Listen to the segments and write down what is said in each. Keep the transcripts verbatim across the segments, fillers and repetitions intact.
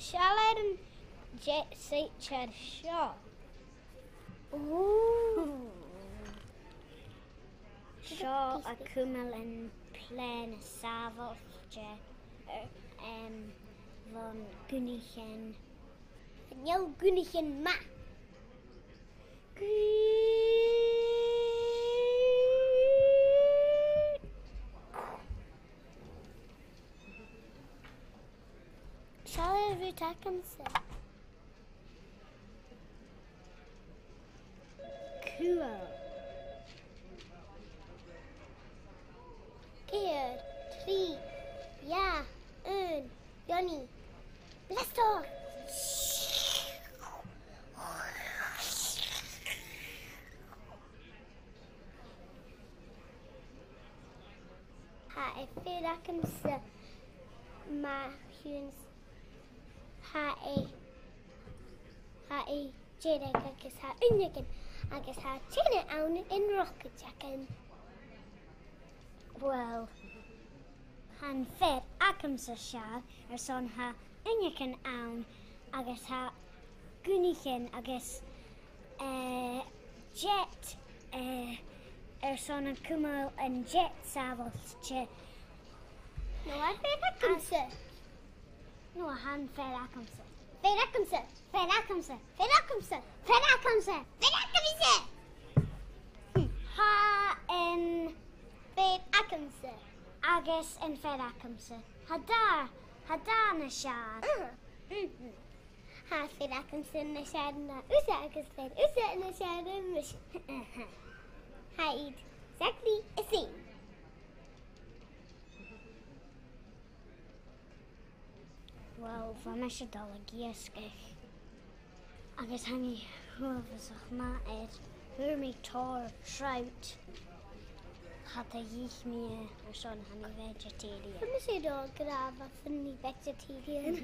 Seall air an jet fighter seo. Ooh. Seo a' cumail am plèana sàbhailte, em, bhon ghunnaichean. Chan eil gunnaichean math. Seall air rud agamsa. Cool. Ceithir, trì, dhà, aon, Johnny. Blast off! Tha e fìor agamsa, ma-thà, tha e, tha e dearg agus tha uinneagan agus tha teine ann an rocaid agam. Well, tha am fear agamsa seo airson tha uinneagan ann agus tha gunnaichean agus, eh, jet, eh, airson a' cumail an jet sàbhailte. No, tha am fear agamsa. No, tha am fear agamsa. Fear agamsa. Fear agamsa. Fear agamsa. Fear agamsa. Fear agamsa. Tha am fear agamsa. Agus am fear agamsa. Tha dà, tha dà nas fheàrr. Uh-huh. Mhm. Tha fear agamsa nas fheàrr na thusa agus fear thusa nas fheàrr na mise. Uh-huh. Tha iad exactly the same. Well, bha mise a' dol a dh'iasgach. Agus tha mi uabhasach math air. Fhuair mi tòrr trout. Cha do dh'ith mi e airson tha mi vegetarian. Tha mise a' dol a ràdh gu bheil mi vegetarian.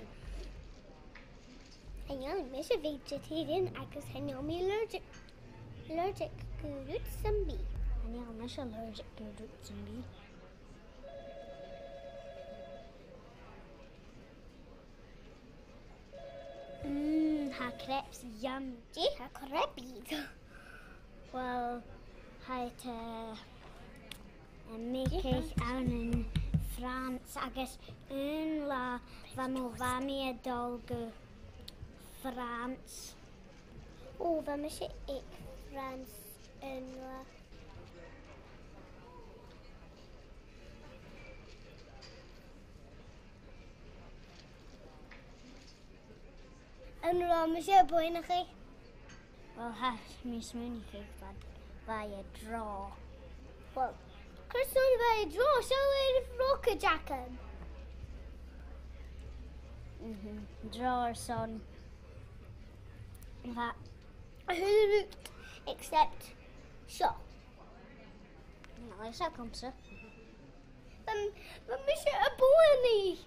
Chan eil mise vegetarian agus chan eil mi allergic, allergic gu rud sam bith. Chan eil mise allergic gu rud sam bith. Mm, tha crêpes yum. Dè tha crêpes? Well, tha iad, eh, a' bhèiceadh ann an France agus aon latha bha mo mhamaidh a' dol gu France. Ò, bha mise aig France aon latha. An robh mise a' buannachadh? Well, tha mi a' smaoineachadh gu bheil, bha e droch. Well, carson a bha e droch? Seall air an rocaid agam. Mhm. Droch airson bha except seo. Well, is that come, sir? Bha, bha mise a' buannachadh.